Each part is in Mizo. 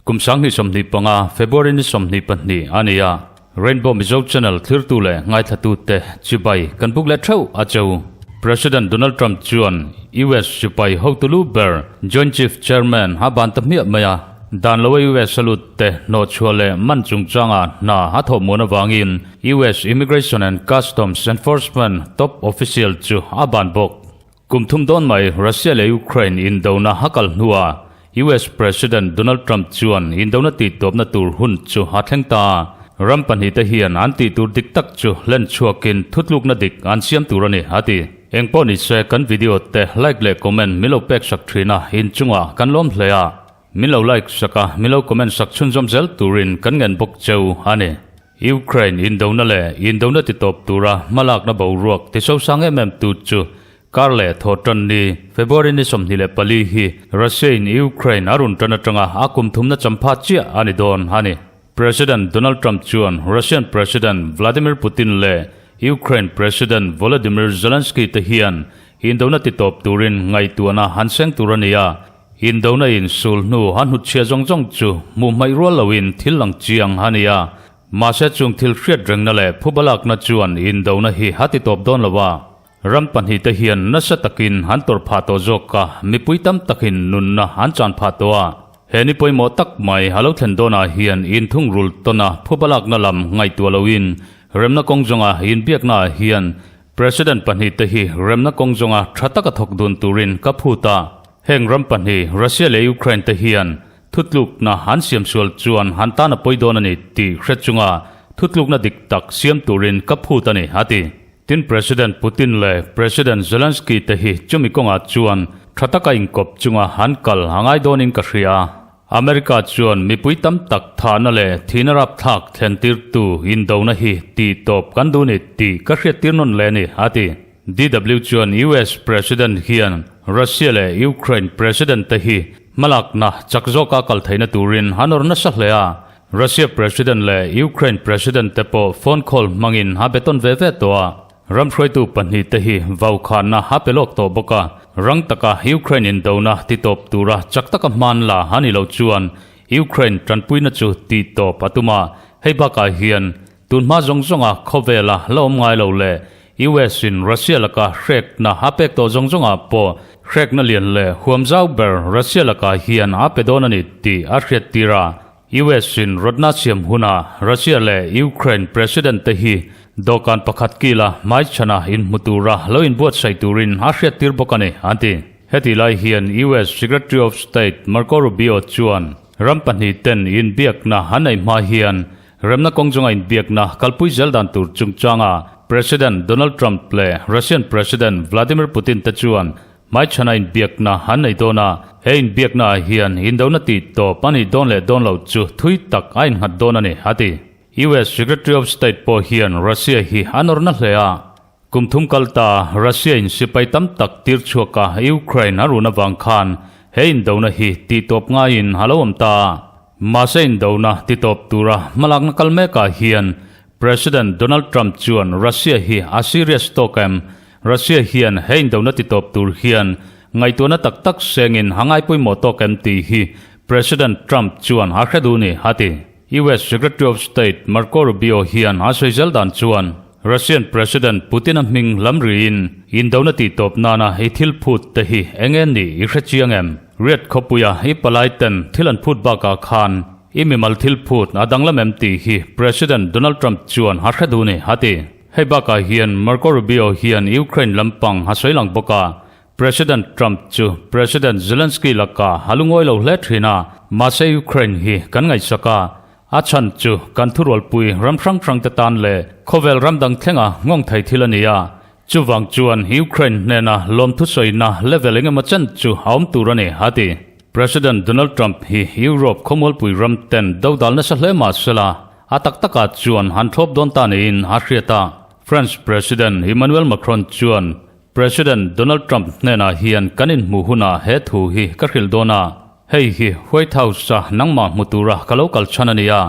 Kum 2025, February ni 22 a ni a, Rainbow Mizo Channel thlirtu leh ngaithlatute chibai kan buk leh theuh a cheu. President Donald Trump chuan US sipai hotu lu ber Joint Chief Chairman a ban ta hmiah mai a, dan loa US a lut te hnawhchhuah leh man chungchanga hna a thawh muan avangin US Immigration and Customs Enforcement top official chu a ban bawk. Kum thum dawn mai Russia leh Ukraine indona a kal hnuah US President Donald Trump chuan indona tihtawpna tur hun chu a thleng ta. Ram pahnihte hian an tih tur dik tak chu hlen chhuakin thutlukna dik an siam tur a ni, a ti. Engpawh nise kan video te like leh comment min lo pek sak thin a, inchungah kan lawm hle a. Min lo like sak a, min lo comment sak chhunzawm zel turin kan ngen bawk cheu a ni. Ukraine indona leh indona titawp tura hmalakna boruak tisosang em em tu chu kar leh thaw tan ni, February ni 24 hi Russia in Ukraine a rawn tan atanga a kum thumna champha chiah a ni dawn a ni. President Donald Trump chuan Russian President Vladimir Putin leh Ukraine President Volodymyr Zelensky te hian indona titawp turin ngaihtuahna han seng tur a ni a, Indona in sul hnu a hnutchhia zawng zawng chu hmuh hmaih rual loin thil lang chiang a ni a. Mahse chung thil hriat rengna leh phubalakna chuan indona hi a ti tawp dawn lo a. Ram pahnihte hian nasa takin an tawrh phah tawh zawk a, mipui tam takin nunna an chan phah tawh a. He ni pawimawh tak mai a lo thlen dawnah hian inthungrul tawna phubalakna lam ngaihtuah loin remna kawng zawnga inbiaknaah hian President pahnihte hi remna kawng zawnga tha taka thawk dun turin ka phut a. Heng ram pahnih, Russia leh Ukraine te hian thutlukna an siam sual chuan han tan a pawi dawn a ni tih hre chunga thutlukna dik tak siam turin ka phut a ni, a ti. Tin, President Putin leh President Zelensky te hi chumi kawngah chuan tha taka inkawp chunga an kal a ngai dawnin ka hria. America chuan mipui tam tak thahna leh thihna rapthlak thlentirtu indona hi tih tawp kan duh ni tih ka hriattir nawn leh a ni, a ti. DW chuan US President hian Russia leh Ukraine President te hi hmalakna chak zawka kal theihna turin a nawr nasa hle a. Russia President leh Ukraine President te pawh phone call hmangin a be tawn ve ve tawh a. Ram hruaitu pahnih te hi vaukhanna a pe lawk tawh bawk a. Rang taka Ukraine indona titawp tura chak taka hman la a nih loh chuan Ukraine tanpuina chu tihtawp a tum a. Hei bakah hian Tunhma zawng zawnga khawvela la awm ngai lo leh US in Russia laka hrekna a pek tawh zawng zawngah pawh hrekna lian leh huam zau ber Russia lakah hian a pe dawn a ni tih a hriattir a. US in rawtna siam hunah Russia leh Ukraine President te hi dawhkan pakhat kila hmaichhana inhmu tura lo inbuatsaih turin a hriattir bawk a ni, an ti. Hetih lai hian US Secretary of State Marco Rubio chuan ram pahnih ten inbiakna an neih hma hian Remna kawng chunga inbiakna kalpui zel dan tur chungchanga President Donald Trump leh Russian President Vladimir Putin te chuan hmaichhana inbiakna an nei dawn a, he inbiakna ah hian indona tih tawp a nih dawn leh dawn loh chu thui tak a innghat dawn a ni, a ti. US Secretary of State pawh hian Russia hi a nawrna hle a, kum thum kal ta Russia in sipai tam tak tir chhuak a Ukraine a run avang khan he indona hi tih tawp ngaiin a lo awm ta a. Mahse indona ti tawp tura hmalakna kal mekah hian President Donald Trump chuan Russia hi a serious tawk em? Russia hian he indona ti tawp tur hian ngaihtuahna tak tak sengin a ngaipawimawh tawk em tih hi President Trump chuan a hre duh ni, a ti. US Secretary of State Marco Rubio hian a sawi zel dan chuan Russian President Putin-a hming lam riin indona tihtawp nana i thil phut te hi eng nge ni i hre chiang em? Riat khawpuia i palai ten thil an phut bakah khan i mimal thil phut a danglam em tih hi President Donald Trump chuan a hre duh ni, a ti. Hei bakah hian Marco Rubio hian Ukraine lampang a sawi lang bawk a, President Trump chu President Zelensky lakah a lungawi lo hle thin a, mahse Ukraine hi kan ngaihsak a, A chhan chu kan thurualpui ram hrang hrang te tan leh khawvel ram dang thlenga nghawng thei thil a ni a. Chuvang chuan Ukraine hnena lawmthusawina level eng emaw chen chu a awm tur a ni, a ti. President Donald Trump hi Europe khawmualpui ram ten dodal nasa hle mah sela, a tak takah chuan an thlawp dawn ta niin a hriat a. France President Emmanuel Macron chuan President Donald Trump hnenah hian kan inhmuh hunah he thu hi ka hrilh dawn a. Hei hi White House-a nangmah hmu tura ka lo kal chhan a ni a.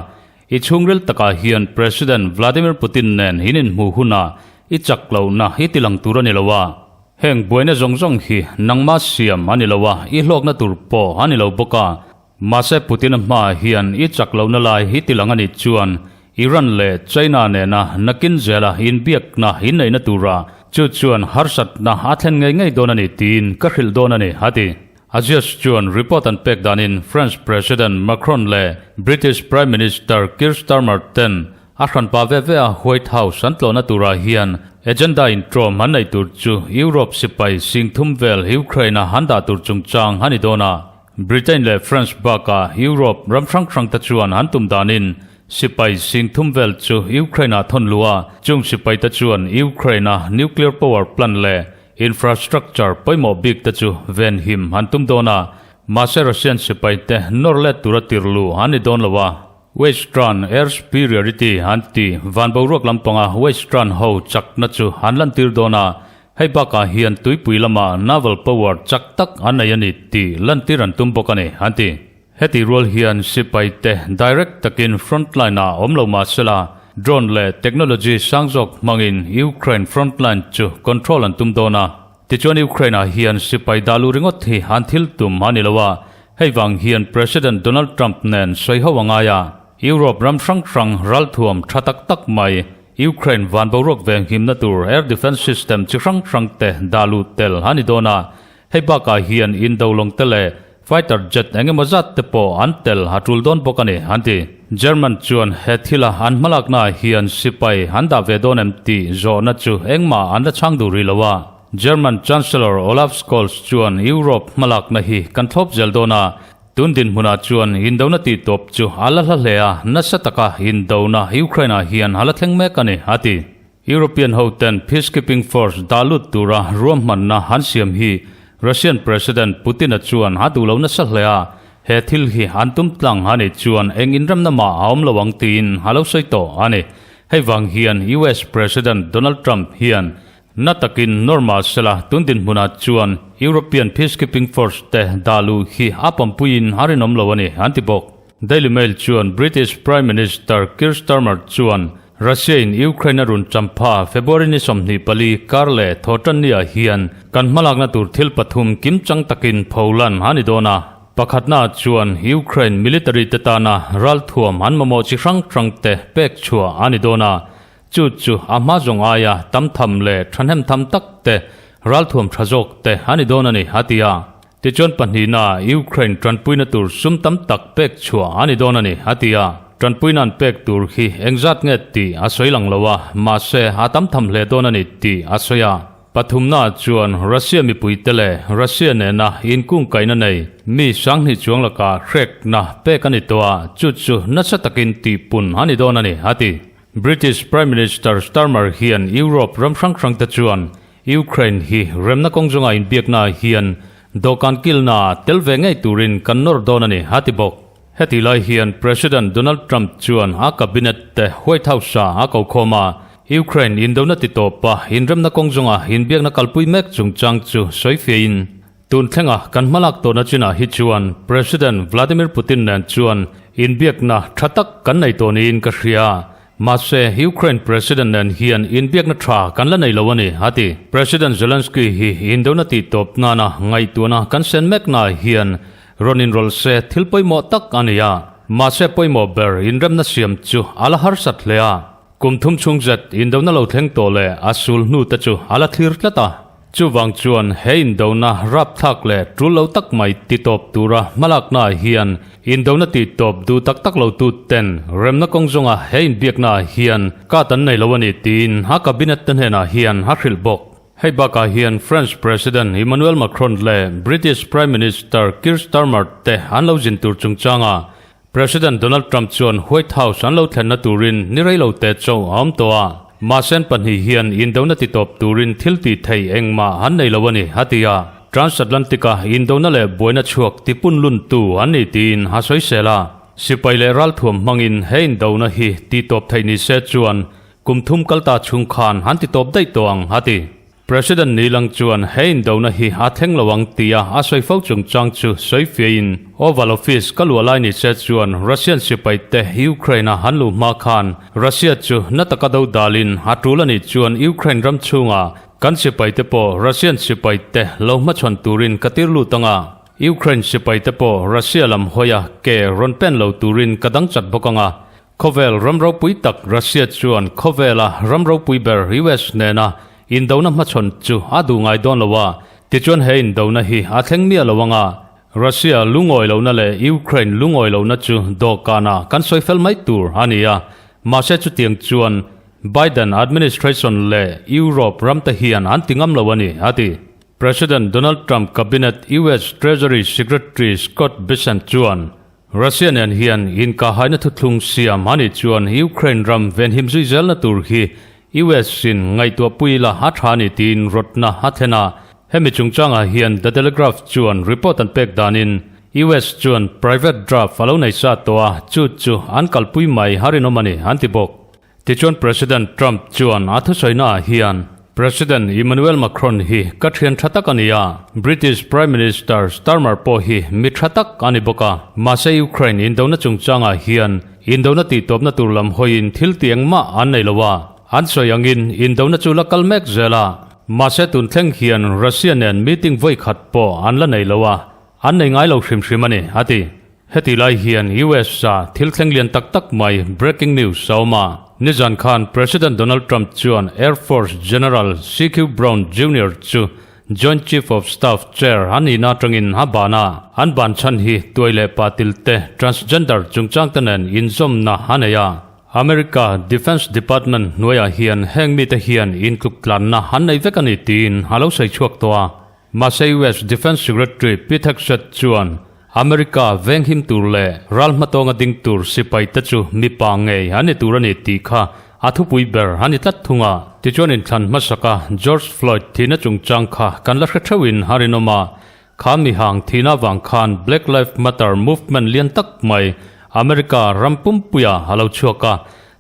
I chhungril takah hian President Vladimir Putin nen in inhmuh hunah i chak lohna i tilang tur a ni lo a. Heng buaina zawng zawng hi nangmah siam a ni lo a, i hlawkna tur pawh a ni lo bawk a. Mahse Putin-a hmaah hian i chak lohna lai hi tilang a nih chuan Iran leh China nena nakin zela inbiakna inneihna turah chu chuan harsatna a thlen ngei ngei dawn a ni tiin ka hrilh dawn a ni, a ti. Agios chuan report an pek danin French President Macron leh British Prime Minister Keir Starmer ten a hranpa ve ve a White House an tlawhna turah hian agenda intawm an neih tur chu Europe sipai singthum vel Ukraine-a an dah tur chungchang a ni dawn a. Britain leh France bakah Europe ram hrang hrang te chuan an tum danin sipai singthum vel chu Ukraine-ah thawn luh a, chung sipai te chuan Ukraine-a nuclear power plant leh Infrastructure pawimawh bik te chu venhim an tum dawn a, mahse Russian sipai te nawr let tura tir lu an ni dawn lo a. Western air superiority an ti, van boruak lampanga Western ho chakna chu an lantir dawn a, hei bakah hian tuipui lama naval power chak tak an nei a ni tih lantir an tum bawk a ni, an ti. Heti rual hian sipai te direct takin frontline ah awm lo mah sela, drone leh technology sang zawk hmangin Ukraine frontline chu control an tum dawn a. Tichuan Ukraine ah hian sipai dah luh ringawt hi an thil tum a ni lo a, hei vang hian President Donald Trump nen sawi ho a ngai a. Europe ram hrang hrang ralthuam tha tak tak mai Ukraine van boruak venghimna tur air defence system chi hrang hrang te dah luh tel a ni dawn a, Hei bakah hian indo lawng te leh fighter jet eng emaw zat te pawh an tel a tul dawn bawk a ni, an ti. German chuan he thila an hmalaknaah hian sipai an dah ve dawn em tih zawhna chu engmah an la chhang duh rih lo a. German Chancellor Olaf Scholz chuan Europe hmalakna hi kan thlawp zel dawn a, tun dinhmunah chuan indona tih tawp chu a la hla hle a, nasa taka indona Ukraine-ah hian a la thleng mek a ni, a ti. European hoten peacekeeping force dah lut tura ruahmanna an siam hi Russian President Putin-a chuan a duh lo nasa hle a, he thil hi an tum tlang a nih chuan eng inremna mah a awm lo ang tiin a lo sawi tawh a ni. Hei vang hian US President Donald Trump hian na takin normal sela tun dinhmunah chuan European peacekeeping force te dah luh hi a pawmpuiin a rinawm lo a ni an ti bawk. Daily Mail chuan British Prime Minister Keir Starmer chuan Russia-in Ukraine a run champha February ni 24 kar leh thawhtanniah hian kan hmalakna tur thil pathum kimchang takin pholan a ni dawn a. Pakhatnaah chuan Ukraine military te tana ralthuam an mamawh chi hrang hrang te pek chhuah a ni dawn a. Chu chu a hma zawng aia tam tham leh thahnem tham tak te ralthuam tha zawk te a ni dawn a ni, a ti a. Tichuan pahnihna Ukraine tanpuina tur sum tam tak pek chhuah a ni dawn a ni, a ti a. Tanpuina an pek tur hi engzat nge tih a sawi lang lo a, mahse a tam tham hle dawn a ni tih a sawi a. Pathumna chuan Russia mipuite leh Russia nena inkungkaihna nei mi sanghnih chuang lakah hrekna pek a ni tawh a, chu chu nasa takin tihpun a ni dawn a ni, a ti. British Prime Minister Starmer hian Europe ram hrang hrangte chuan Ukraine hi remna kawng zawnga inbiaknaah hian dawhkan kilnaah tel ve ngei turin kan nawr dawn a ni, a ti bawk. Heti lai hian President Donald Trump chuan a cabinet te White House-ah a ko khawm a, Ukraine indona titawpa inremna kawng zawnga inbiakna kalpui mek chungchang chu sawi fiahin, Tun thlenga kan hmalak tawhna chinah hi chuan President Vladimir Putin nen chuan inbiakna tha tak kan nei tawh niin ka hria. Mahse, Ukraine President nen hian inbiakna tha kan la nei lo a ni, a ti. President Zelensky hi indona tihtawp nana ngaihtuahna kan sen meknaah hian rawn inrawlh se thil pawimawh tak a ni a. Mahse, pawimawh ber inremna siam chu a la harsat hle a. Kum thum chhung zet indona lo thleng tawh leh a sul hnu te chu a la thlir tlat a. Chuvang chuan he indona rapthlak leh tul lo tak mai titawp tura hmalaknaah hian indona tihtawp duh tak tak lo tu ten remna kawng zawnga he inbiaknaah hian kat an nei lo a ni tiin a cabinet te hnenah hian a hrilh bawk. Hei bakah hian French President Emmanuel Macron leh British Prime Minister Keir Starmer te an lo zin tur chungchanga President Donald Trump chuan White House an lo thlenna turin ni rei lo te chaw a awm tawh a, mahse an pahnih hian indona titawp turin thil tih theih engmah an nei lo a ni, a ti a. Transatlantic-a indona leh buaina chhuak tipun luntu an ni tiin a sawisel a. Sipai leh ralthuam hmangin he indona hi titawp theih ni se chuan kum thum kalta chhung khan an titawp daih tawh ang, a ti. President Nilang chuan he indona hi a thleng lo ang tia a sawi fo chungchang chu sawi fiahin Oval Office ka luah lai ni se chuan Russian sipai te Ukraine a han luh hma khan Russia chu na taka do dalin a tul a nih chuan Ukraine ram chhungah kan sipai te pawh Russian sipai te lo hmachhawn turin ka tir lut ang a, Ukraine sipai te pawh Russia lam hawia ke rawn pen lo turin ka dang chat bawk ang a. Khawvel ram ropui tak Russia chuan khawvela ram ropui ber US nena indona hmachhawn chu a duh ngai dawn lo a, tichuan he indona hi a thleng miah lo ang a, Russia lungawi lohna leh Ukraine lungawi lohna chu dawhkanah kan sawi fel mai tur a ni a, mahse chutiang chuan Biden administration leh Europe ramte hian an ti ngam lo a ni, a ti. President Donald Trump cabinet US Treasury Secretary Scott Bessent chuan Russia nen hian inkahaina thuthlung siam a nih chuan Ukraine ram venhim zui zelna tur hi US in ngaihtuahpui la a tha a ni tiin rawtna a thlen a. Hemi chungchangah hian The Telegraph chuan report an pek danin US chuan private draft a lo nei sa tawh a, chu chu an kalpui mai a rinawm a ni an ti bawk. Tichuan President Trump chuan a thusawiнаah hian, President Emmanuel Macron hi ka thian tha tak a ni a, British Prime Minister Starmer pawh hi mi tha tak a ni bawk a, mahse Ukraine indona chungchangah hian indona tihtawpna tur lam hawiin thil ti engmah an nei lo a, an sawi angin indona chu la kal mek zel a, mahse tun thleng hian Russia nen meeting vawi khat pawh an la nei lo a, an nei ngai lo hrim hrim a ni, a ti. Heti lai hian US a thil thleng lian tak tak mai breaking news a awm a. Nizan khan President Donald Trump chuan Air Force General CQ Brown Junior chu Joint Chief of Staff Chair a nihna atangin a ban a. An ban chhan hi tuai leh patil te transgender chungchang te nen inzawmna a nei a. America Defense Department hnuaiah hian heng mite hian intluk tlanna an nei vek a ni tiin a lo sawi chhuak tawh a. Mahse US Defence Secretary Pete Hegseth chuan America venghim tur leh ral hmatawnga ding tur sipai te chu mipa ngei an ni tur a ni tih kha a thupui ber a ni tlat thung a. Tichuan inthlan hmasaka George Floyd thihna chungchang kha kan la hre theuhin a rinawm a, kha mihang thihna avang khan Black Lives Matter movement lian tak mai America ram pumpuia a lo chhuak a,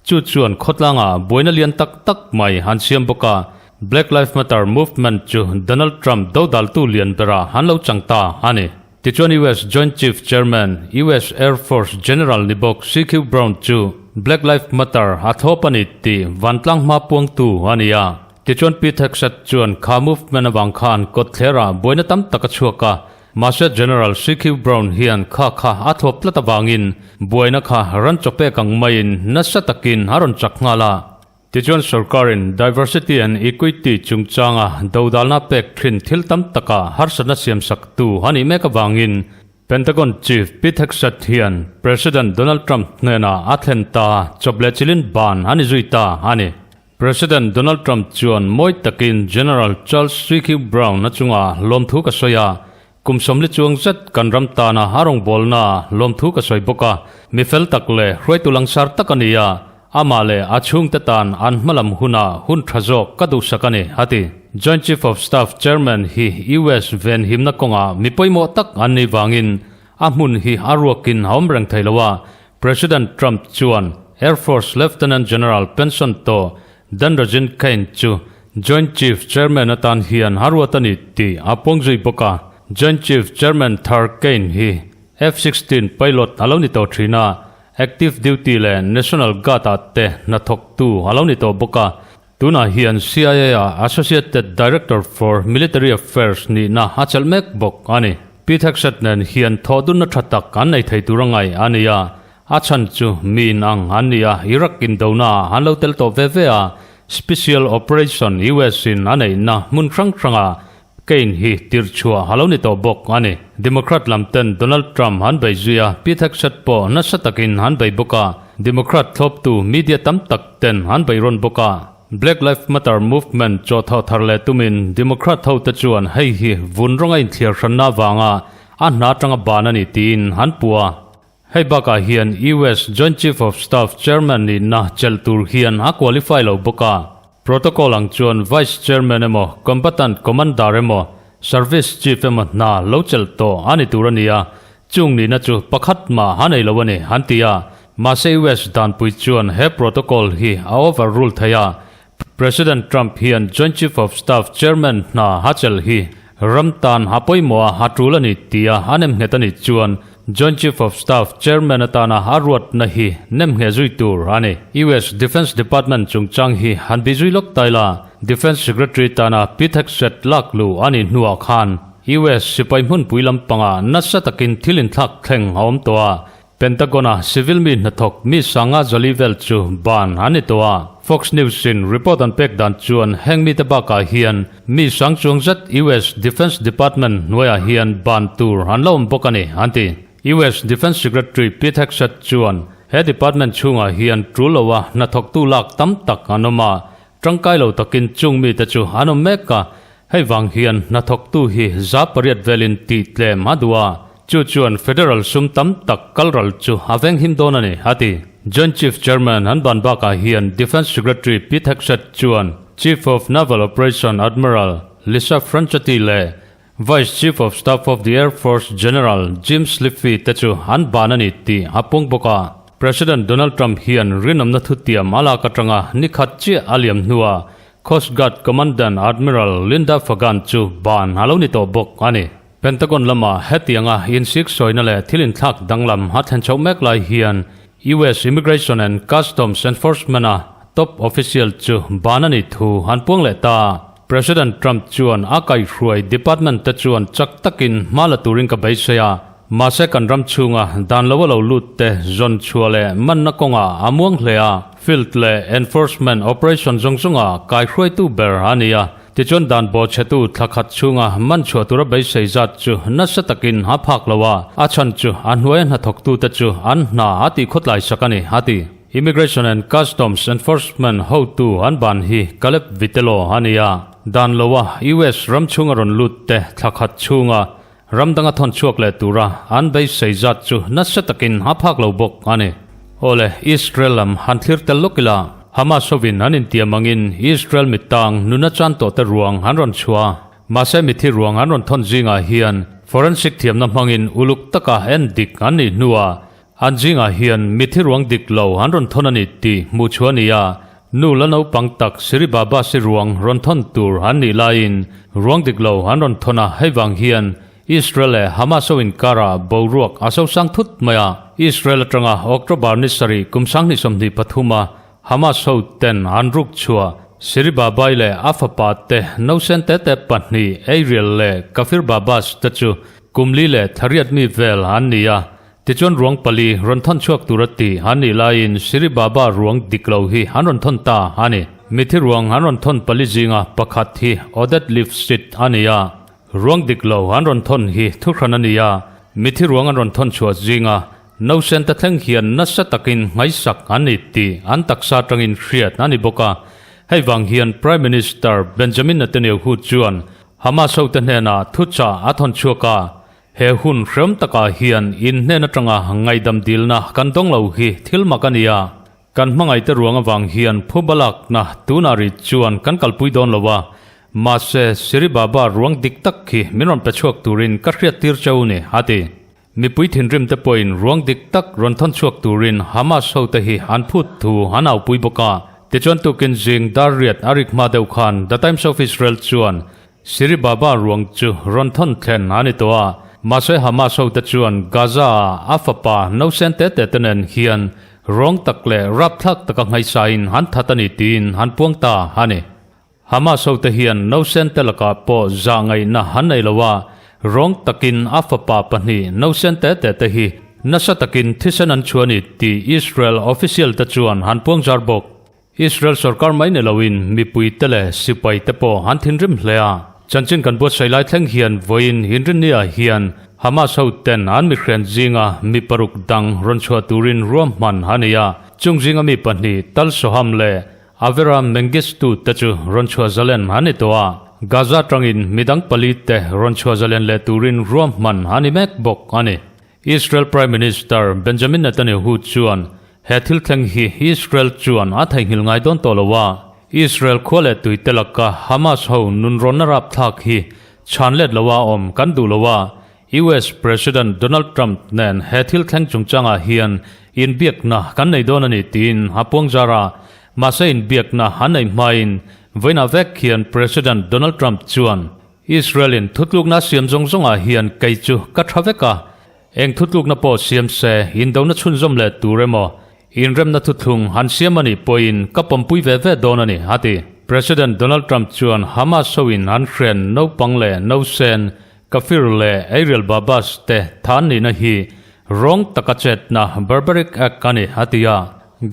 chu chuan khawtlangah buaina lian tak tak mai an siam bawk a. Black Lives Matter movement chu Donald Trump dodaltu lian berah an lo chang ta a ni. Tichuan US Joint Chief Chairman, US Air Force General ni bawk CQ Brown chu Black Lives Matter a thlawp a ni tih vantlang hma puangtu a ni a. Tichuan Pete Hegseth chuan kha movement avang khan kawtthlerah buaina tam tak a chhuak a, mahse General CQ Brown hian kha kha a thlawp tlat avangin buaina kha ran chawpek ang maiin nasa takin a rawn chak nghal a. Tichuan sorkarin Diversity and Equity chungchanga dodalna pek thin thil tam taka harsatna siamsaktu a nih mek avangin Pentagon Chief Pete Hegseth hian President Donald Trump hnenah a thlen ta chawp leh chilin ban a ni zui ta a ni. President Donald Trump chuan mawi takin General Charles CQ Brown a chunga lawmthu ka sawi a, Kum sawmli chuang zet kan ram tana a rawngbawlna lawmthu ka sawi bawk a, mi fel tak leh hruaitu langsar tak a ni a, amah leh a chhungte tan an hmalam huna hun tha zawk ka duhsak a ni, a ti. Joint Chief of Staff Chairman hi US venhimna kawngah mi pawimawh tak an nih vangin a hmun hi a ruakin a awm reng thei lo a, President Trump chuan Air Force Lieutenant General pension tawh Dan Rajin Cain chu Joint Chief Chairman atan hian a ruat a ni tih a puang zui bawk a. Joint Chief Chairman thar Cain hi F-16 pilot a lo ni tawh thin a, active duty leh National Guard ah te hnathawktu a lo ni tawh bawk a. Tunah hian CIA ah Associated Director for Military Affairs nihna a chelh mek bawk a ni. Pete Hegseth nen hian thawhdunna tha tak an nei thei tur a ngaih a ni a, A chhan chu mi in ang an ni a, Iraq indona ah an lo tel tawh ve ve a, Special Operation US in a neihna hmun hrang hrangah Cain hi tirhchhuah a lo ni tawh bawk a ni. Democrat lam ten Donald Trump an bei zui a, Pete Hegseth pawh nasa takin an bei bawk a, Democrat thlawptu media tam tak ten an bei rawn bawk a. Black Lives Matter movement chaw tho thar leh tumin Democrat hote chuan hei hi vun rawnga inthliar hranna avanga a hna atanga ban a ni tiin an puh a. Hei bakah hian US Joint Chief of Staff Chairman nihna chelh tur hian a qualify lo bawk a. Protocol ang chuan Vice Chairman emaw, Combatant Commander emaw, Service Chief emaw hna lo chelh tawh a ni tur a ni a, chung nihna chu pakhat mah a nei lo a ni, an ti a. Mahse US danpui chuan he protocol hi a overrule thei a. President Trump hian Joint Chief of Staff Chairman hna a chelh hi ram tan a pawimawh a, a tul a ni tia a nemnghet a nih chuan Joint Chief of Staff Chairman atana a ruatna hi nemngheh zui tur a ni. US Defence Department chungchang hi han bih zui lawk tai la, Defence Secretary tana Pete Hegseth lak luh a nih hnuah khan US sipai hmunpui lampangah nasa takin thil inthlak thleng a awm tawh a, Pentagon-a civil mi hnathawk mi sanga zali vel chu ban an ni tawh a. Fox News-in report an pek dan chuan heng mite bakah hian mi sang chuang zet US Defence Department hnuaiah hian ban tur an la awm bawk a ni, an ti. US Defence Secretary Pete Hegseth chuan he department chhungah hian tul loa hnathawktu lak tam tak an awm a, tangkai lo takin chung mite chu an awm mek a, Hei vang hian hnathawktu hi 800 velin tih tlem a duh a, chu chuan federal sum tam tak kalral chu a venghim dawn a ni, a ti. Joint Chief Chairman an ban bakah hian Defence Secretary Pete Hegseth chuan Chief of Naval Operation Admiral Lisa Franchetti leh Vice Chief of Staff of the Air Force General Jim Sliffey te chu an ban a ni tih a puang bawk a. President Donald Trump hian rinawmna thutiam a lak atanga ni khat chiah a liam hnuah Coast Guard Commandant Admiral Linda Fagan chu ban a lo ni tawh bawk a ni. Pentagon lama hetianga insiksawina leh thil inthlak danglam a thlen chhoh mek lai hian US Immigration and Customs Enforcement-a top official chu ban a nih thu an puang leh ta. President Trump chuan a kaihhruai department te chuan chak takin hma la turin ka beisei a, mahse kan ram chhunga dan lo a lo lut te zawn chhuah leh manna kawngah a muang hle a. Field leh Enforcement Operation zawng zawnga kaihruaitu ber a ni a, tichuan dan bawhchhetu thla khat chhunga man chhuah tura beisei zat chu nasa takin a phak lo a, a chhan chu a hnuaia hnathawktute chu an hna a tih khawtlai sak a ni, a ti. Immigration and Customs Enforcement hotu an ban hi Caleb Vitello a ni a, dan loa US ram chhunga rawn lut te thla khat chhunga Ram danga thawn chhuak leh tura an beisei zat chu nasa takin a phak lo bawk a ni. Awle, Israel lam han thlir tel lawk ila, Hamas hovin an intiam angin Israel mittang nuna chan tawhte ruang an rawn chhuah a, mahse mithi ruang an rawn thawn zingah hian forensic thiamna hmangin uluk taka en dik an nih hnuah An zingah hian mithi ruang dik lo an rawn thawn a ni tih hmuh chhuah a ni a, nu la naupang tak Siri Baba si ruang rawn thawn tur an nih laiin ruang dik lo an rawn thawn a, hei vang hian Israel leh Hamas ho inkarah boruak a sosang thut mai a, Israel atanga October ni sarih kum 2023 a Hamas ho ten an ruk chhuah Siri Babai leh a fapa te nausen tete pahnih Ariel leh Kafir Babas te chu kum li leh thariat mi vel an ni a, Tichuan ruang pali rawn thawn chhuak tur a ti an nih laiin Siri Baba ruang dik lo hi an rawn thawn ta a ni. Mithi ruang an rawn thawn pali zinga pakhat hi Oded Lifshitz a ni a, ruang dik lo an rawn thawn hi thuhran a ni a, mithi ruang an rawn thawn chhuah zinga nausen te thleng hian nasa takin ngaihsak an ni tih an taksa atangin hriat a ni bawk a. Hei vang hian Prime Minister Benjamin Netanyahu chuan Hamas hote hnenah thuchah a thawn chhuak a, He hun hreawm takah hian in hnen atanga ngaihdam dilna kan dawng lo hi thil mak a ni a, kan hmangaihte ruang avang hian phuba lakna tunah rih chuan kan kalpui dawn lo a, mahse Siri Baba ruang dik tak khi min rawn pe chhuak turin ka hriat tir cheu ni, a ti. Mipui thinrim te pawhin ruang dik tak rawn thawn chhuak turin Hamas hote hi an phut thu an aupui bawk a. Tichuan tukin zing dar riat a rik hma deuh khan The Times of Israel chuan Siri Baba ruang chu rawn thawn thlen a ni tawh a, mahse Hamas hote chuan Gaza-a a fapa nausen te te te nen hian ruang tak leh rapthlak taka nghaihsain an that a ni tiin an puang ta a ni. Hamas hote hian nausen te lakah pawh zah ngaihna an nei lo a, ruang takin a fapa pahnih nausen te te te hi nasa takin thisen an chhuah a ni tih Israel official te chuan an puang zar bawk. Israel sorkar mai ni loin mipuite leh sipaite pawh an thinrim hle a. Chanchin kan buatsaih lai thleng hian vawiin Inrinnia hian Hamas ho ten an mihren zinga mi paruk dang rawn chhuah turin ruahman a nei a. Chung zinga mi pahnih Tal Shoham leh Avera Mengistu te chu rawn chhuah zalen an ni tawh a. Gaza tangin midang pali te rawn chhuah zalen leh turin ruahman a ni mek bawk a ni. Israel Prime Minister Benjamin Netanyahu chuan he thil thleng hi Israel chuan a theihnghilh ngai dawn tawh lo a, Israel khua leh tui te laka Hamas ho nunrawnna rapthlak hi chhan let loa awm kan duh lo a, US President Donald Trump nen he thil thleng chungchangah hian inbiakna kan nei dawn a ni tiin a puangzar a. Mahse inbiakna an nei hmain vawiinah vek hian President Donald Trump chuan Israel-in thutlukna siam zawng zawngah hian kei chu ka tha vek a, eng thutlukna pawh siam se indona chhunzawm leh tur emaw inremna thuthlung han siam a nih pawhin ka pawmpui ve ve dawn a ni, a ti. President Donald Trump chuan Hamas hoin an hren naupang leh nausen Kafir leh Ariel Babas te than nihna hi rawng taka chetna barbaric act a ni, a ti a.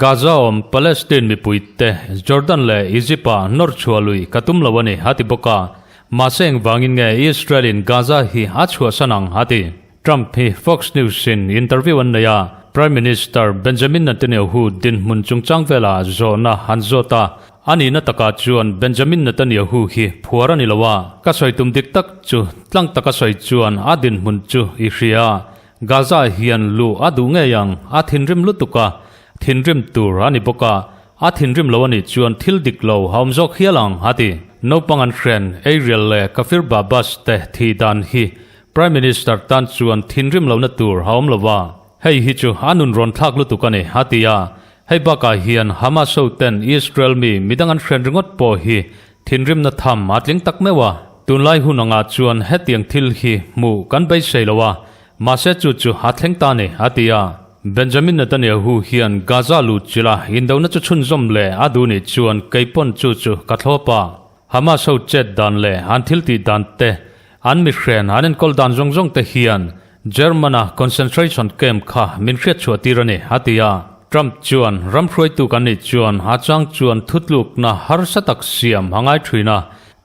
Gaza awm Palestine mipui te Jordan leh Egypt ah nawr chhuah lui ka tum lo a ni, a ti bawk a. Mahse engvangin nge Israel in Gaza hi a chhuahsan ang, a ti. Trump hi Fox News in interview an nei a, Prime Minister Benjamin Netanyahu dinhmun chungchang velah zawhna an zawt a, A nihna takah chuan Benjamin Netanyahu hi phuar a ni lo a, ka sawi tum dik tak chu tlang taka sawi chuan a dinhmun chu i hria. Gaza hian luh a duh ngei ang, a thinrim lutuk a, thinrim tur a ni bawk a, a thinrim lo a nih chuan thil dik lo a awm zawk hial ang, a ti. Naupang an hren, Ariel leh Kafir Babas te thih dan hi Prime Minister tan chuan thinrim lohna tur a awm lo a, hei hi chu a nun rawn thlak lutuk a ni, a ti a. Hei bakah hian Hamas ho ten Israel mi midang an hren ringawt pawh hi thinrimna tham a tling tak meuh a. Tunlai hun angah chuan hetiang thil hi hmuh kan beisei lo a, mahse chu chu a thleng ta ni, a ti a. Benjamin Netanyahu hian Gaza luhchilh a indona chu chhunzawm leh a duh nih chuan keipawn chu chu ka thlawp a. Hamas ho chet dan leh an thil tih dan te, an mihren an enkawl dan zawng zawng te hian German-a concentration camp kha min hriatchhuah tir a ni, a ti a. Trump chuan ram hruaitu kan nih chuan a chang chuan thutlukna harsa tak siam a ngai thin a,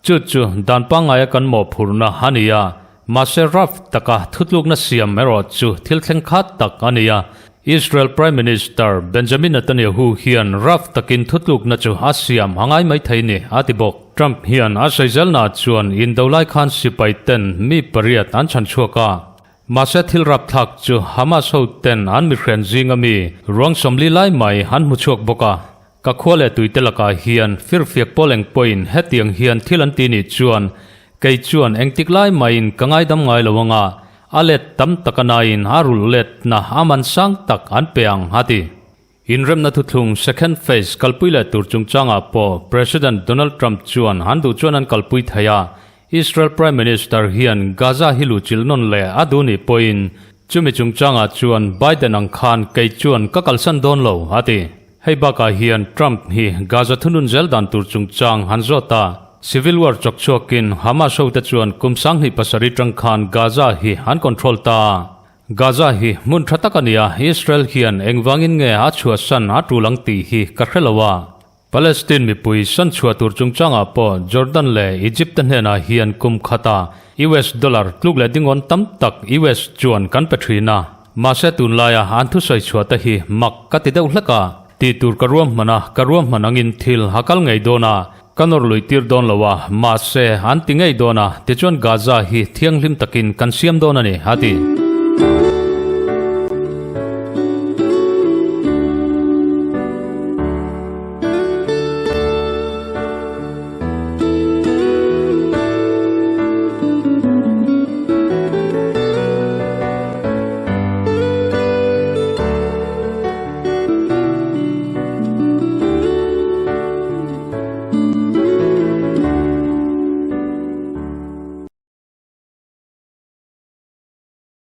chu chu dan pangngaia kan mawhphurhna a ni a, mahse rough taka thutlukna siam erawh chu thil thleng khat tak a ni a. Israel Prime Minister Benjamin Netanyahu hian rough takin thutlukna chu a siam a ngai mai thei ni, a ti bawk. Trump hian a sawizelnaah chuan indo lai khan sipai ten mi pariat an chhan chhuak a. Mahse thil rapthlak chu Hamas ho ten an mihren zinga mi ruang 40 lai mai an hmu chhuak bawk a. Ka khua leh tuite lakah hian firfiak pawl eng pawhin hetiang hian thil an ti nih chuan kei chuan engtik lai maiin ka ngaidam ngai lo anga a let tam taka naiin a rulh letna a man sang tak an pe ang, a ti. Inremna thuthlung second phase kalpui leh tur chungchangah pawh President Donald Trump chuan an duh chuan an kalpui thei a, Israel Prime Minister hian Gaza hi luhchilh nawn leh a duh nih pawhin chumi chungchangah chuan Biden ang khan kei chuan ka kalsan dawn lo, a ti. Hei bakah hian Trump hi Gaza thunun zel dan tur chungchang han zawt a, civil war chawk chhuakin Hamas hote chuan kum 27 tang khan Gaza hi an control ta a. Gaza hi hmun tha tak a ni a, Israel hian engvangin nge a chhuahsan a tul ang tih hi ka hre lo a. Palestine mipui san chhuah tur chungchangah pawh Jordan leh Egypt te hnenah hian kum khata US dollar tluk leh dingawn tam tak US chuan kan pe thin a. Mahse tunlaia an thusawi chhuah te hi mak ka ti deuh hlek a, tih tur ka ruahman a, ka ruahman angin thil a kal ngei dawn a, ka nawr lui tir dawn lo a, mahse an ti ngei dawn a, tichuan Gaza hi thianghlim takin kan siam dawn a ni, a ti.